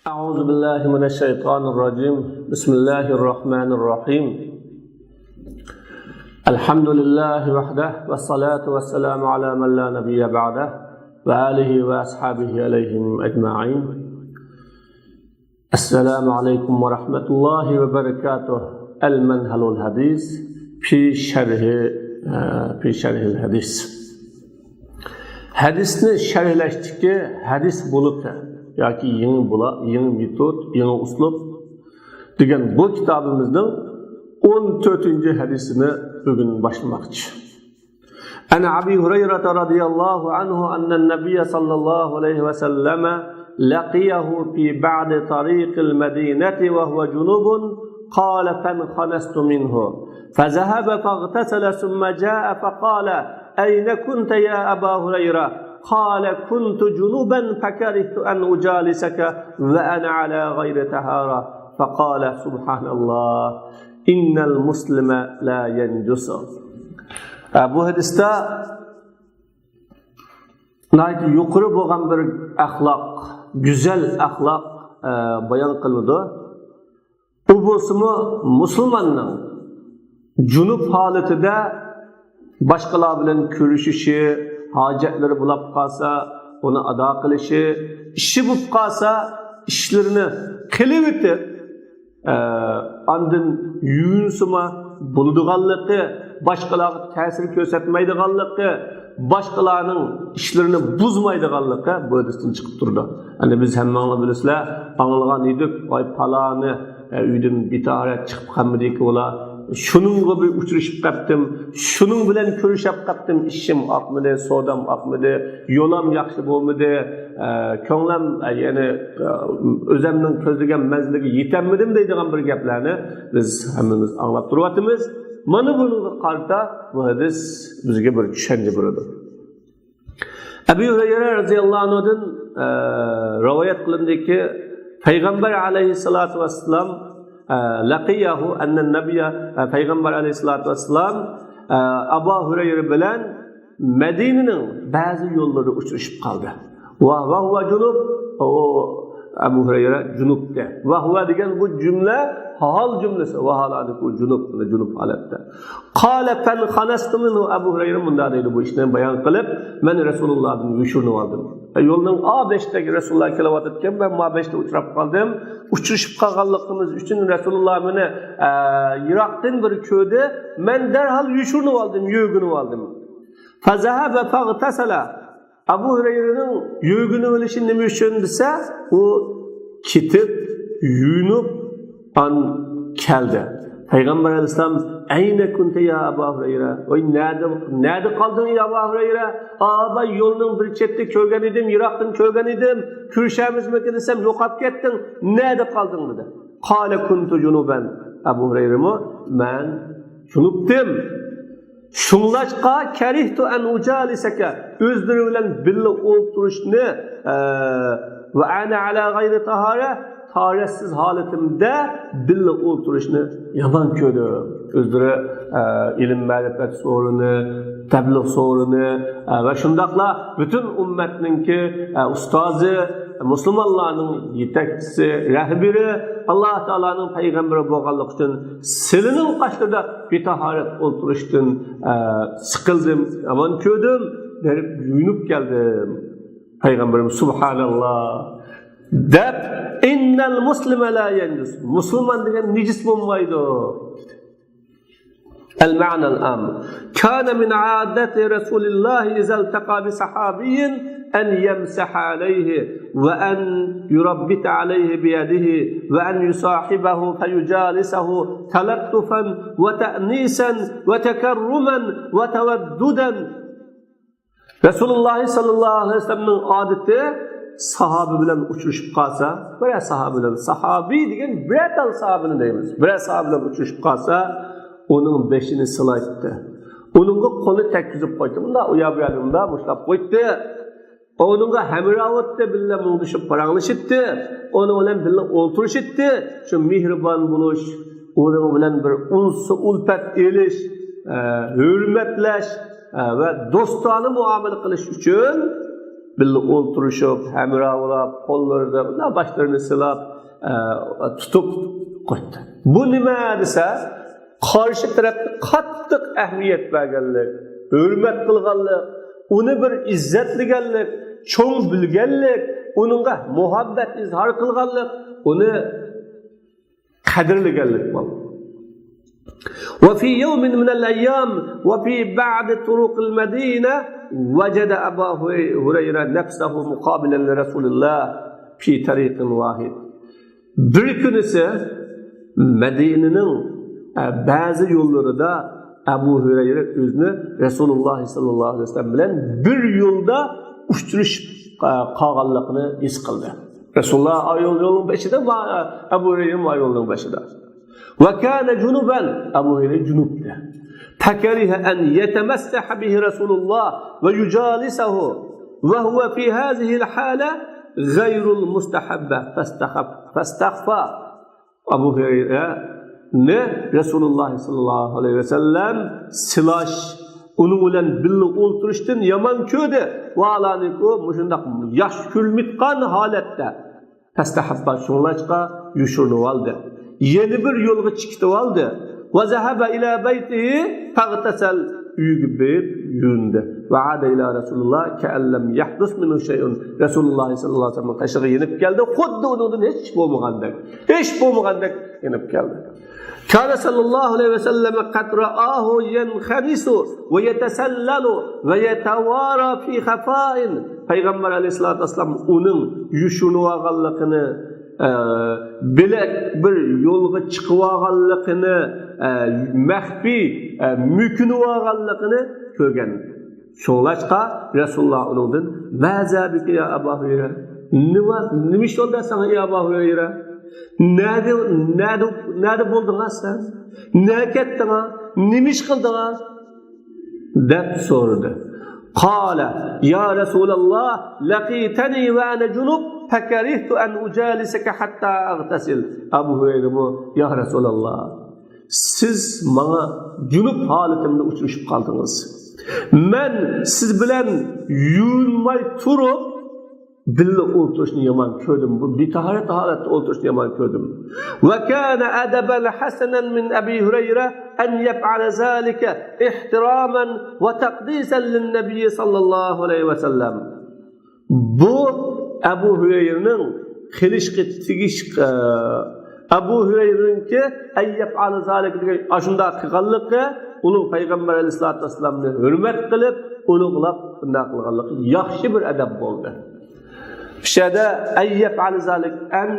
أعوذ بالله من الشيطان الرجيم بسم الله الرحمن الرحيم الحمد لله وحده والصلاة والسلام على من لا نبي بعده وآله وأصحابه عليهم أجمعين السلام عليكم ورحمة الله وبركاته المنهل الحديث في شرح الحديث Hadisni sharhlashdiki hadis bo'libdi yoki yangi bula, yangi metod, yangi uslub degan bu kitobimizning 14 hadisini bugun boshlamoqchi. عن أبي هريرة رضي الله عنه أن النبي صلى الله عليه وسلم لقيه في بعض طريق المدينة وهو جنوب قال فانخنست منه فذهب فاغتسل ثم جاء فقال أين كنت يا أبا هريرة قال كنت جنوبا فكرهت أن أجالسك وأنا على غير طهارة فقال سبحان الله إن المسلم لا ينجس. Bu hadisda nihoyat yuqori bo'lgan bir axloq, go'zal axloq bayon qilinadi. U bo'lsimi musulmonning junub holatida boshqalar bilan ko'rishishi, hojatlari bo'lib qolsa, uni ado qilishi, ishi bo'lib qolsa, ishlarini qilib o'tib, andin yuvinsima bo'ladiganligi, boshqalarga ta'sir ko'rsatmaydiganligi, boshqalarning ishlarini buzmaydiganligi bu hadisdan chiqib turdi. Hani biz hammanglar bilasizlar, anglagan edik, voy paloni uydan betahorat chiqib qolmadiki ular, shuningga bir uchrashib qoldim, shuning bilan ko'rishib qoldim, ishim oqmadi, savdom oqmadi, yo'lam yaxshi bo'lmadi, ko'nglim ya'ni o'zimning ko'zlagan manziliga yetolmadim deydigan bir gaplarni biz hammamiz anglab turyapmiz. Mana bunga qarata bu hadis bizga bir tushuncha beradi. Abu Hurayra roziyallohu anhudan rivoyat qilindiki, payg'ambar alayhissalotu vassalam laqiyahu anna nabiyya, payg'ambar alayhissalotu vassalam Abu Hurayra bilan Madinaning ba'zi yo'llarida uchrashib qoldi. Va huva junub, u Abu Hurayra junubda. Va huva degan bu jumla hol jumlasi, va holati bu junub, junub holatda. Qala fanxanastu minhu, Abu Hurayra bunda deydi, bu ishni bayon qilib, men Rasulullohdan yushurib oldim. Yo'lning A beshdagi Rasululloh kelayotgan, men Ma beshda uchrab qoldim. Uchrashib qolganligimiz uchun Rasululloh meni yiroqdan bir ko'rdi, men darhol yushurib oldim, yo'ginib oldim. Fazahaba faghtasala. Abu Hurayraning yo'ginib olishi nima uchun desa, u ketib yuyinib an keldi. Payg'ambar alayhissalom ayna kunta ya Abu Hurayra? Voy nada qolding ya Abu Hurayra? Aba yo'lning bir chetida ko'rgan edim, yiroqdan ko'rgan edim. Ko'rishamizmi desam yo'qolib ketding. Nada qolding dedi. Qala kuntu junuban. Abu Hurayra men junubdim. Shunglashqa karihtu an ujalisaka, o'zlari bilan birga o'tirishni va ana ala g'ayri tahara, tahoratsiz holatimda birga o'tirishni yomon ko'rdim. O'zlari ilm ma'rifat so'rini, tabliğ so'rini va shundoqla butun ummatninki ustozi, musulmonlarning yetakchisi, rahbari, Alloh taoloning payg'ambari bo'lganligi uchun silining qoshida betahorat o'tirishdan siqildim, yomon ko'rdim, berib yuyinib keldim. Payg'ambarimiz subhanalloh deb innal muslima la yanjus, musulmon degan nejis bo'lmaydi. المعنى العام كان من عادة رسول الله إذا التقى بصحابي أن يمسح عليه وأن يربت عليه بيده وأن يصاحبه فيجالسه تلطفا وتأنيسا وتكرما وتوددا. Rasululloh sollallohu alayhi vasallamning odati sahoba bilan uchrashib qolsa, bir sahoba bilan, sahobiy degan birorta sahobani deymiz, bir sahoba bilan uchrashib qolsa, uning beshini silaydi, uningga qo'lini tekkizib qo'ydi, bunda u yoq bu yoqni bundoq mushlab qo'ydi, uningga hamrovatda birga mungdishib paranglashibdi, uni bilan birga o'ltirishibdi. Shu mehribon bo'lish, uning bilan bir unsi ulfat elish, hurmatlash va do'stona muomala qilish uchun Birle o'ltirishib, hamrohlab, qo'llarida boshlarini silab, tutup qo'ydi. Bu nima desa, qarshi tarafga qattiq ahamiyat berganlik, hurmat qilganlik, uni bir izzatlaganlik, cho'ng bilganlik, uningga muhabbat izhor qilganlik, uni qadrlaganlik bo'ldi. وفي يوم من الأيام وفي بعض طرق المدينة وجد أبا هريرة نفسه مقابلا لرسول الله في طريق واحد. Bir kunisi Medine'nin bazı yollarida Abu Hurayra o'zini Rasululloh sallallohu alayhi vasallam bilan bir yo'lda uchrashib qolganligini his qildi. Rasululloh yo'lning beshida va Abu Hurayra yo'lning beshida. وكان جنبا أبو هريرة جنوب فكره أن يتمسح به رسول الله ويجالسه وهو في هذه الحالة غير المستحبة فاستخفى Abu Hurayra ne Resulullah sallallahu aleyhi ve sellem silaş onun bilan birga o'ltirishdan yomon ko'rdi va alaniku mushundaq yosh kulmitgan holatda fastahabba shunglashqa yushurnib oldi. Yeni bir yo'lga chiqitib oldi. Va zahaba ila baytihi faghtasal uyga berib yuvindi. Va ada ila Rasululloh ka'allam yahdus minhu shay'un. Rasululloh sallallohu alayhi vasallam qashig'i yenib keldi. Xuddi uningdan hech bo'lmagandek. Hech bo'lmagandek yenib keldi. Kana sallallohu alayhi vasallam qad ra'ahu yankhamisu va yatasallalu va yatawara fi khafa'in. Payg'ambar alayhisolatu vassalam uning yushunib olganligini, bilak bir yo'lga chiqib olganligini, maxfiy mukinib olganligini ko'rgan. Shunglashqa Rasululloh uningdan "Mazabika ya Abu Hurayra?" Nima ish bo'ldi sana ya Abu Hurayra? Nada nada nada bo'lding sen? Ne ketding? Nima ish qilding? Deb so'radi. Qala ya Rasululloh laqitani va ana junub fekerihtu en ucaliseke hatta agtasil. Abu Hureyre bu ya Resulallah siz bana cünüp haletimde uçuşup kaldınız. Men siz bilen yuyulmay turup birle oturuşunu yaman kördüm. Bu bir taharet halette oturuşunu yaman kördüm. Ve kâne edeben hasenen min Ebi Hureyre en yef'ale zâlike ihtiramen ve takdisen linnebiyyi sallallahu aleyhi ve sellem. Bu Abu Hureyre'nin qilishga tegish Abu Hureyre'ninki en yef'ale zâlike degan shunday qilganligi ulug' payg'ambar aleyhissalatu vesselamni hurmat qilib ulug'lab bunday qilganligi yaxshi bir adab bo'ldi. Pishada en yef'ale zâlik en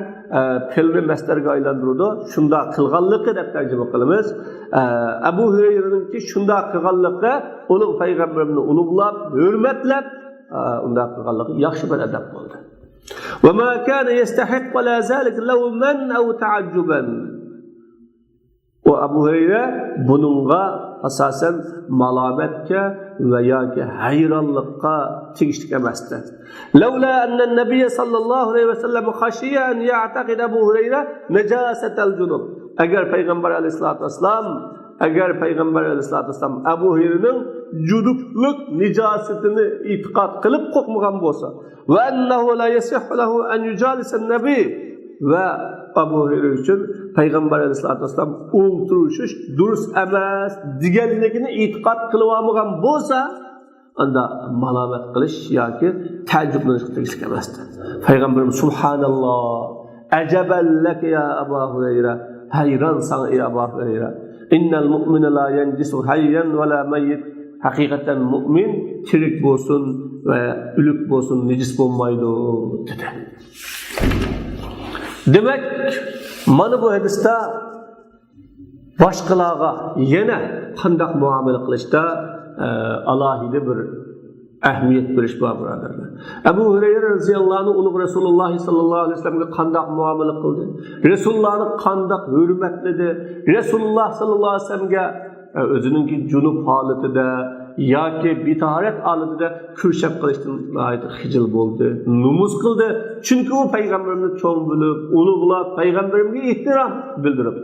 fe'lni masdarga aylantirdi. Shunday qilganligi deb tarjima qilamiz. Abu Hureyre'ninki shunday qilganligi ulug' payg'ambarni ulug'lab, hurmatlab unday qilganligi yaxshi bir adab bo'ldi. وما كان يستحق ولا ذلك لوما أو تعجبا. O Abu Hureyre bununla asasen malametke ve yoki hayronlikqa tegishli emasdi. Laula anna an-nabiy sallallohu alayhi vasallam khashiya an ya'taqid Abu Hureyre najasatal junub. Agar payg'ambar alayhisolatu vassalam agar payg'ambar alayhisolatu vassalam Abu Hureyrening junublik nijosatini e'tiqod qilib qo'rqmagan bo'lsa va annahu la yasihhu lahu an yujalisa an-nabiy va Abu Hureyre uchun payg'ambar alayhisolatu vassalam o'ltirishish durust emas deganligini e'tiqod qilib olmagan bo'lsa unda malomat qilish yoki taajjublanishga tegishli emasdi. Payg'ambarimiz subhanalloh ajaban laka ya Abu Hureyre hayron sana ey Abu Hureyre innal mu'mina la yanjisu hayyan va la mayyit. Haqiqatan mu'min tirik bo'lsin va o'lik bo'lsin nejis bo'lmaydi dedi. Demak, mana bu hadisda boshqalarga yana qandaq muomala qilishda alohida bir ahamiyat berish bor birodarlar. Abu Hurayra roziyallohu anhu ulug' Rasululloh sallallohu alayhi vasallamga qandaq muomala qildi? Rasulullohni qandaq hurmatladi? Rasululloh sallallohu alayhi vasallamga o'zininki junub holatida yoki betahorat holatida ko'rshab qilishdan nihoyat xijil bo'ldi, numus qildi. Chunki u payg'ambarimni cho'ng bilib, ulug'lab, payg'ambarimga ehtirom bildirib.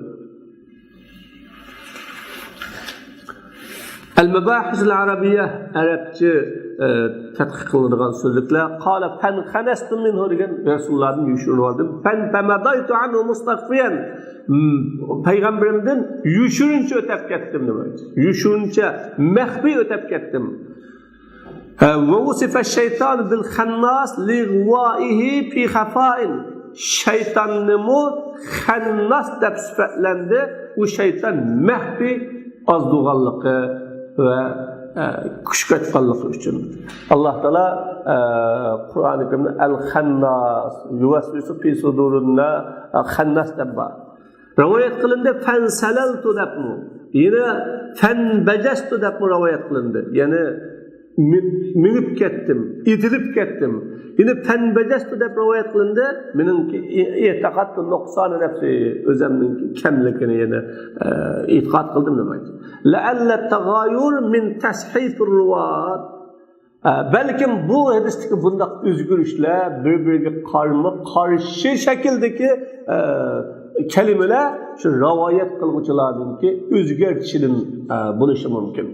El-Mebâhis el-Arabiyye Arapça tədqiq qılınğan sözlüklər qala fənxənəstu minhu degan Rasulullohdan yushirinib oldim. Fen femadaytu anhu mustakfiyan. Peygamberimden yushirincha o'tab ketdim demak. Yushirincha maxfiy o'tab ketdim. Ve vusife şeytan bil khannas lighwaihi fi khafa'in. Şeytannımı khannas deb sifatlandı. U şeytan maxfiy ozdug'anligi va kuchkachqanligi uchun. Alloh taolo Qur'oni Karimda al-Khannas yuvasvisu fi sudurunna Khannas deb bor. Rivoyat qilindi fansalaltu debmi? Yana fanbajastu debmi rivoyat qilindi. Ya'ni minib ketdim, etilib ketdim. Yana fanbajastu deb rivoyat qilindi. Meningki i'tiqodtu nuqsoni nafsi, o'zimning kamligini yana e'tiqod qildim demak. La'alla tag'ayur min tashifir ruwat. Balkim bu hadisdagi bundaq o'zgarishlar bir-biriga qarama qarshi shakldagi kalimalar shu rivoyat qilguvchilarninki o'zgartishidan bo'lishi mumkin.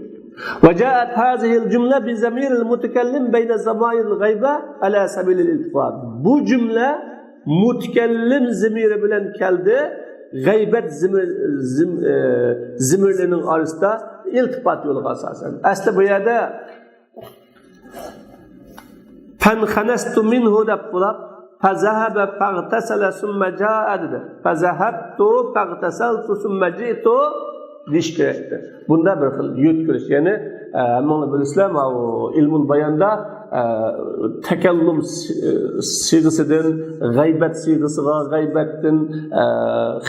وجاءت هذه الجملة بزمير المتكلم بين زمائر الغيبة على سبيل الالتفات. Bu cümle mutakallim zemiri bilan keldi. G'aybat zimirlerinin arasında iltifat yo'liga asosan. Asli bu yerda fanxanastu minhu deb bo'lib, fazahaba faghtasala summa jaa dedi. Fazahabtu faghtasaltu summa ji'tu deyish kerakdi. Bunda bir xil yo'tkilish, ya'ni hammanglar bilasizlar, ilmul bayonda takallum siyg'isidan g'aybat siyg'isiga, g'aybatdan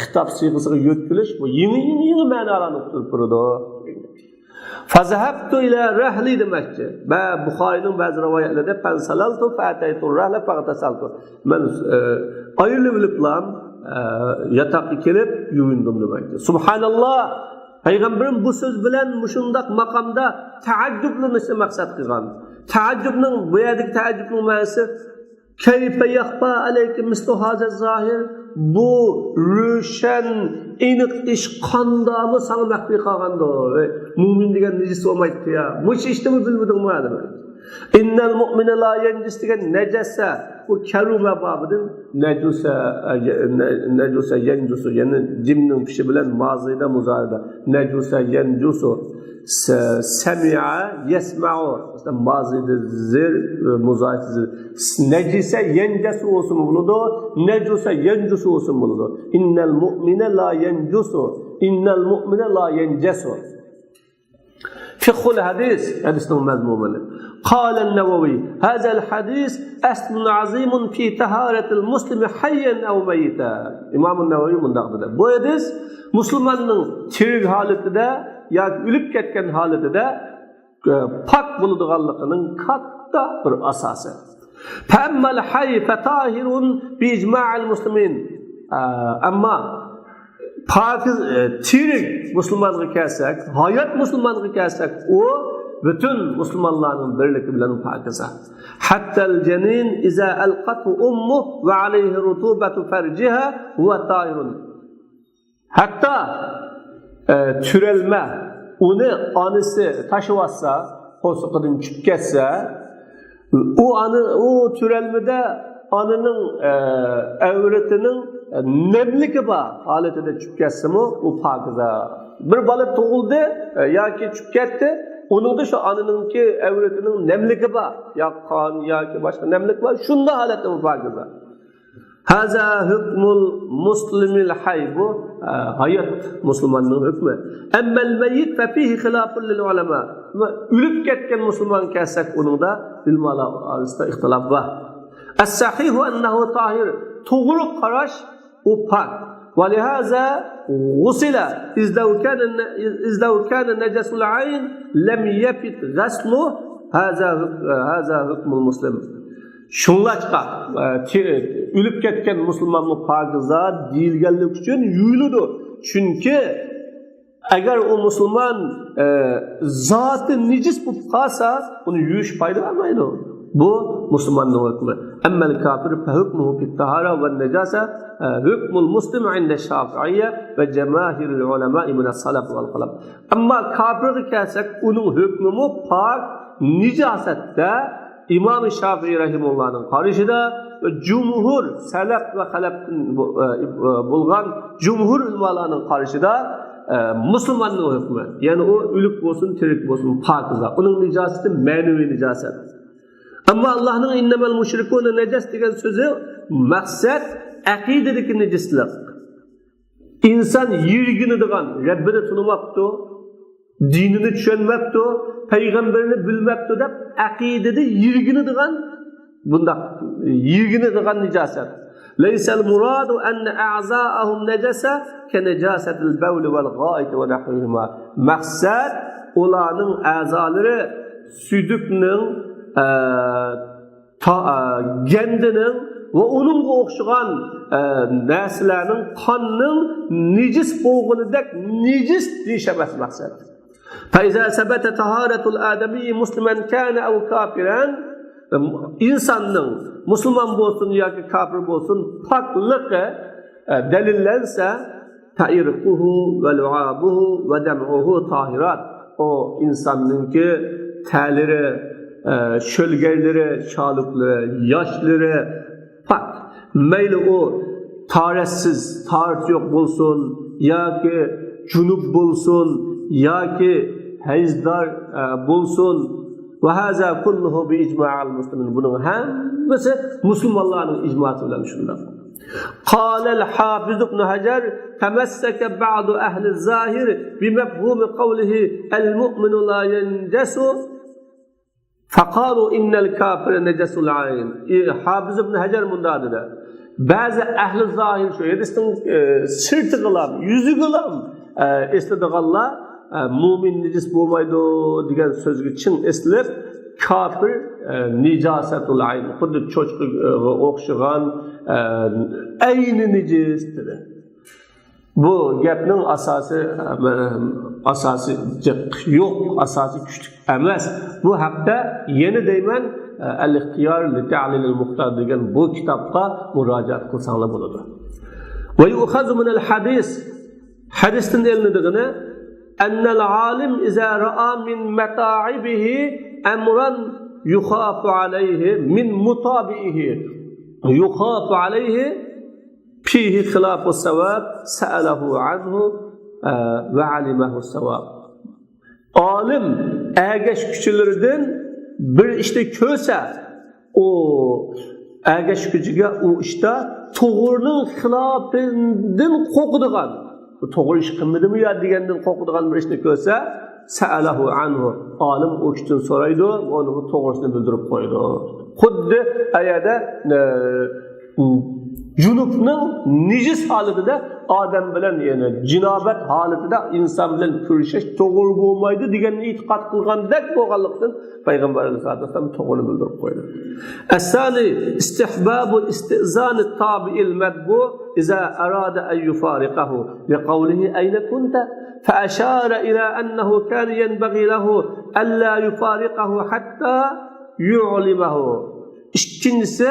xitob siyg'isiga yo'tkilish bu yangi yangi ma'nolarni uqtirib turadi. Fazahabtu ila rahli demakchi. Va Buxoriyning ba'zi rivoyatlarida fansalaltu fa'ataytu rahla faghtasaltu. Men ayrilib oliblam yotoqqa kelib yuvindim demakchi. Subhanalloh. Payg'ambarim bu so'z bilan mushundaq maqomda taajjublanishni maqsad qilgan. Taajjubning bu yerdagi taajjubning ma'nosi kayfa yakhfa alayka mislu haza zohir, bu ro'shan aniq ish qandami sana maxfiy qolgandi? Mo'min degan najis bo'lmaydi ya. Bu ishnimi bilmadingmi demak. Innal mu'mina la yanjis degan najasa bu kaluma bobidan najusa najusa yanjusu, ya'ni jimning pishi bilan moziyda muzorida najusa yanjusu sami'a yasma'u moziyda zir muzori zir najisa yanjasu bo'lsin bo'ladi, najusa yanjusu bo'lsin bo'ladi. Innal mu'mina la yanjusu, innal mu'mina la yanjasu. Fiqhul hadis, hadisning mazmuni. قال النووي هذا الحديث أصل عظيم في طهارة المسلم حيا أو ميتا. İmam Nevevi mundaq dedi. Bu hadis musulmonning tirik holatida yoki o'lib ketgan holatida pok bo'ladiganligining katta bir asosi. فأما الحي فطاهر بإجماع المسلمين. Ammo pokiz tirik musulmonga kelsak, hayot musulmonga kelsak, u bütün musulmonlarning birligi bilan pokiza. Hatta al-janin iza alqathu ummu va alayhi rutubatu farjiha huwa tahirun. Hatta türelme uni onasi tashiyotsa, qo'siqidan tushib ketsa, u ani u türelmada onaning avratining nemligi bor holatida tushib ketsimi, u pokiza. Bir bola tug'ildi yoki tushib ketdi, uningda shu onaninki avratining nemligi bor, yo qon yoki boshqa nemlik bor, shunda holatda u pokiza. Haza hukmul muslimil hayy, bu hayot musulmonning hukmi. Ammal mayyit fa fihi xilafun lil ulama. O'lib ketgan musulmon kelsak, uningda ulamolar orasida ixtilof bor. As-sahihu annahu tahir. To'g'ri qarash u pok. Va lihaza غسل إذ لو كان نجس العين لم يفت غسله هذا حكم المسلم. Shunlachqa o'lib ketgan musulmonni pokiza deyilganlik uchun yuviladi. Chunki agar u musulmon zoti nijis bo'lib qolsa, uni yuvish foyda bermaydi. Bu musulmonning hukmi. Ammal kafir fa hukmuhu fit tahara va najasa hukmul muslim inda Şafiiyye ve cemahiril ulema mine salaf vel halaf. Ammo kofirga kelsak, uning hukmimi pok nijosatda İmam Şafii rahimullahning qarashida va jumhur salaf va halaf bo'lgan jumhur ulamolarning qarashida musulmonning hukmi, ya'ni u o'lik bo'lsin, tirik bo'lsin, pokiza. Uning nijosati ma'naviy nijosat. Ammo Allohning innamal mushrikuna najas degan so'zi maqsad aqidadagi najislik. Inson yirginadigan, Rabbini tanimabdi, dinini tushunmabdi, payg'ambarini bilmabdi deb aqidada yirginadigan, bundaq yirginadigan nijosat. Laysal muradu anna a'za'ahum najasa ka najasatil bawl vel g'oit va nahvihima. Maqsad ularning a'zolari sudukning, gandining va uningga o'xshagan narsalarning, qonning nejis bo'lganidek nejis deyish emas maqsad. فإذا ثبت طهارة الآدمي مسلما كان أو كافرا, insonning musulmon bo'lsin yoki kofir bo'lsin pokligi dalillansa, ta'irquhu va lu'abuhu va dam'uhu tahirat, o insonningki terlari, sho'lganlari, sholiqlari, yoshlari pok. Mayli u tahoratsiz, tahorat yo'q bo'lsin yoki junub bo'lsin yoki hayzdor bo'lsin. Va haza kulluhu bi ijma'il muslimin. Buning hammasi musulmonlarning ijmosi bilan shundoq. قال الحافظ ابن حجر: تمسك بعض أهل الظاهر بمفهوم قوله المؤمن لا ينجس فقالوا إن الكافر نجس العين. Hafiz ibn Hajar mundoq dedi: ba'zi ahli zohir shu hadisning sirtig'ilam, yuzigilam esladiganlar mo'min najis bo'lmaydi degan so'zga chin eslab, kofir nijosatul ayn, xuddi cho'chqaga o'xshagan ayni najis dedi. Bu gapning asosi yo'q, asosi kuchli emas. Bu haqda yana deyman, al ixtiyor li ta'lil muxtar degan bu kitobga murojaat qilsanglar bo'ladi. Va yu'khazu min al hadis, hadisdan ilinidigini annal alim iza ra'a min mata'ibihi amran yukhafu alayhi min mutabi'ihi yukhafu alayhi fihi khilafu savab sa'alahu anhu va alimahu savab. Olim ergashkuchilaridan bir ishni ko'rsa, u ergashkuchiga u ishda to'g'rining xilofidan qo'rqadigan, to'g'ri ish qilmadimi yo degandan qo'rqadigan bir ishni ko'rsa, sa'alahu anhu, olim u kishidan so'raydi va uni to'g'risini bildirib qo'ydi. Xuddi ayada junubning nejis holatida odam bilan, ya'ni jinobat holatida inson bilan ko'rishish to'g'ri bo'lmaydi deganni e'tiqod qilgandek bo'lganlikdan payg'ambar alayhisalotu vassalom to'g'rini bildirib qo'ydi. Asani istihbabu istizani tabi'il matbu iza arada an yufariqahu liqawlihi ayna kunta فأشار إلى أنه كان ينبغي له ألا يفارقه حتى يعلمه. Ikkinchisi,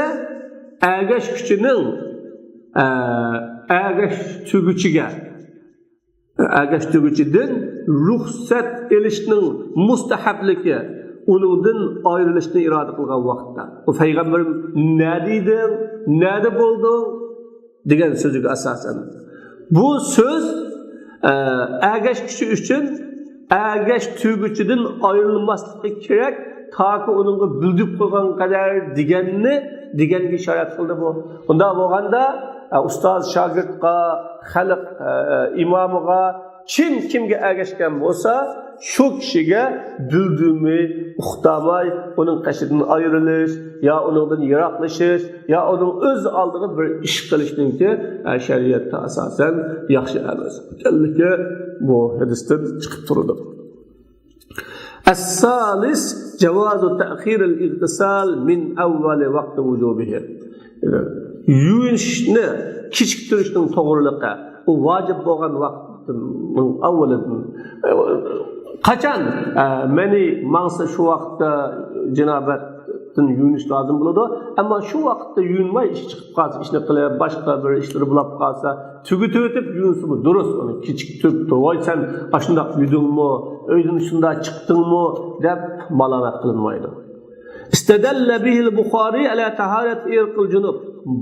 ergashkuchining ergashtug'uchiga, ergashtug'uchidan ruxsat elishning mustahabligi, uningdan ayrilishni iroda qilgan vaqtda u payg'ambarim nima deydi, nada bo'ldi degan so'ziga asosan bu so'z ergashkuchi uchun ergashtug'uchidan ayrilmasligi kerak toki uningga bildirib qo'ygan qadar deganni deganga ishorat qildi bu. Unda bo'lganda ustoz shogirdga, xalq imomiga, kim kimga ergashgan bo'lsa, shu kishiga bildirmay, uxtamay uning qashidan ayrilish yo uningdan yiroqlashish yo uning o'z oldiga bir ish qilishningki shariatga asosan yaxshi emas ekanligi bu hadisdan chiqib turadi. الثالث جواز تأخير الاغتسال من أول وقت وجوبه. Yuvinishni kechiktirishning to'g'riligi u vojib bo'lgan vaqtning avvalidan, qachon mani mangsa shu vaqtda jinobat Yuvinish lozim bo'ladi. Ammo shu vaqtda yuvinmay ish chiqib qolsa, ishni qilib, boshqa bir ishlari bo'lib qolsa, tugatib o'tib yuvinsa durust, uni kechiktirib, voy sen shundoq yudingmi, uydan shundoq chiqdingmi deb malomat qilinmaydi. Istadalla bihil Buxoriy ala tahorat irqil junub.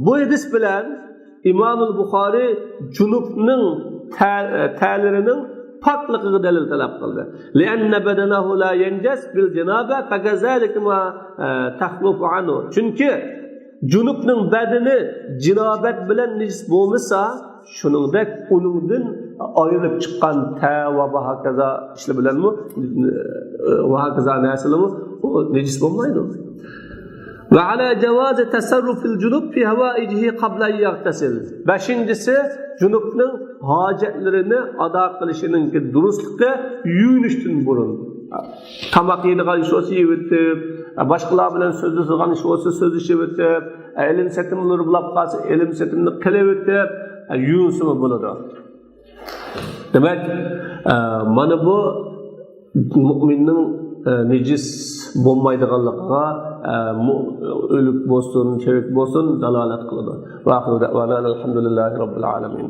Bu hadis bilan İmam Buxoriy junubning ta'lirining pokligiga dalil talab qildi. Lianna badanahu la yanjas bil janaba fakazalika ma taxlufu anhu. Chunki junubning badani jinobat bilan najis bo'lmasa, shuningdek uningdan ayrilib chiqqan ta va hokazo ishlar bilanmi va hokazo narsalarmi u najis bo'lmaydi. Va ala javazi tasarrufil junub fi havaijihi qabla an yaghtasil. Beshinchisi, junubning hojatlarini ado qilishining durustligi yuvinishdan burun. Tomoq yeydigan ish bo'lsa yeb o'tib, boshqalar bilan so'zlashadigan ish bo'lsa so'zlashib o'tib, ilm setimlari bo'lib qolsa ilm setimni qilib o'tib, yuvinsa bo'ladi. Demak, mana bu mo'minning nejis bo'lmaydiganligiga o'lik bo'lsin, tirik bo'lsin dalolat qiladi. Va axiru da'vana alhamdulillahi robbil alamin.